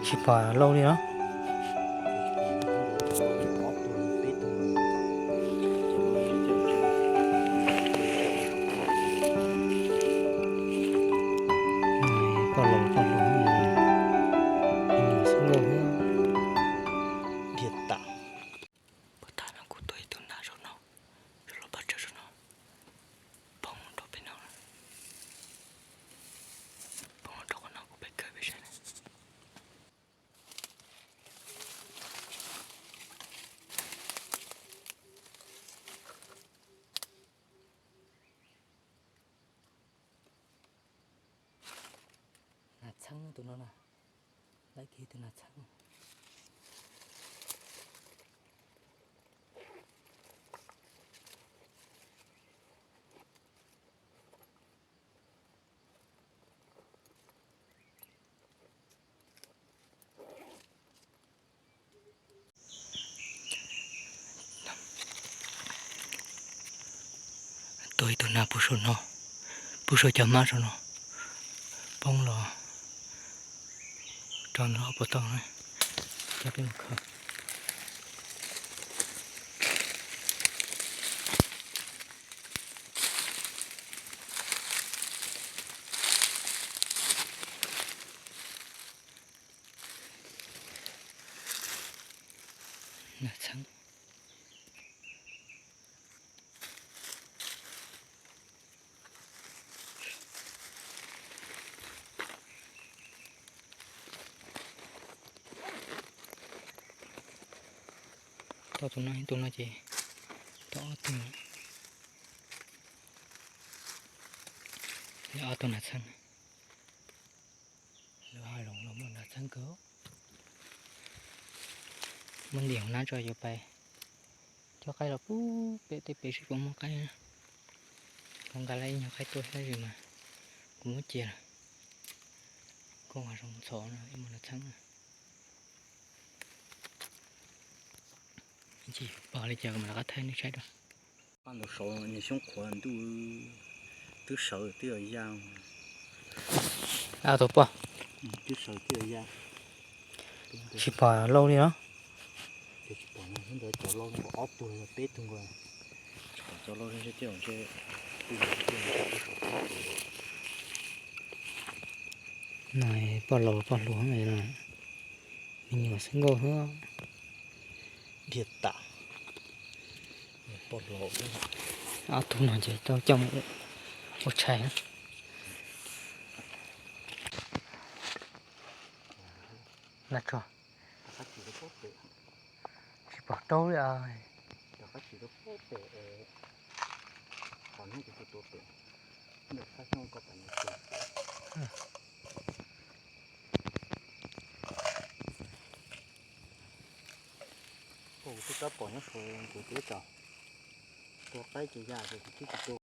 Tsis pom lauj li os. Poj laus poj hluas, me nyuam xwb nkauj thiab. Dhia tas. Puag ta no kuv tua ib tug nas zaum no, zaum los pov tsawg zaum no, poob rau pem no, poob rau qhov no kuv pem kawg peb saib na. Nas txheeb tus no na, lawv kiag tus nas txheeb. Tua ib tug nas puag saum no, puag saum cov hmab saum no, poob los rau nram hauv paus tau na, coj peb mus khaws. Nas txheeb. Tau tus no, tus no ces tau ob tug, ob tug nas txheeb. Lawv hais los muaj nas txheeb kawg. Muab ntim hauv hnab tso yuav pais coj qaib los pub pem tej pem seb puas muaj qaib. Kuv nqa lawm ib nyuag qaib tuaj tab sis mas kuv muab cia lawm. Koj hav zoov ntxhov no ib muaj nas txheeb na. Tsis pom li cas kuv mam rov qab thaij nej saib dua. Paj ntawd saud nws xyoob qhuav ntuj, twb sawv twb yuav ya. Tus poj, twb sawv twb yuav ya. Tsis pom lauj li os. Ces tsis pom no, ntawd cov lauj ob tug los peb tug nkaus. Tsis pom cov lauj ntshe tej zaum ntshe no poj laus poj hluas, me nyuam xwb nkauj thiab. Dhia tas. Poj laus, ob tug no ces tau coj mus ua tshais na. Nas tso. Tsis pom rau li. Kuv twb tab pom nyob saud kuv twb tso. Tua qaib ces ya ces kuv twb tsis tua.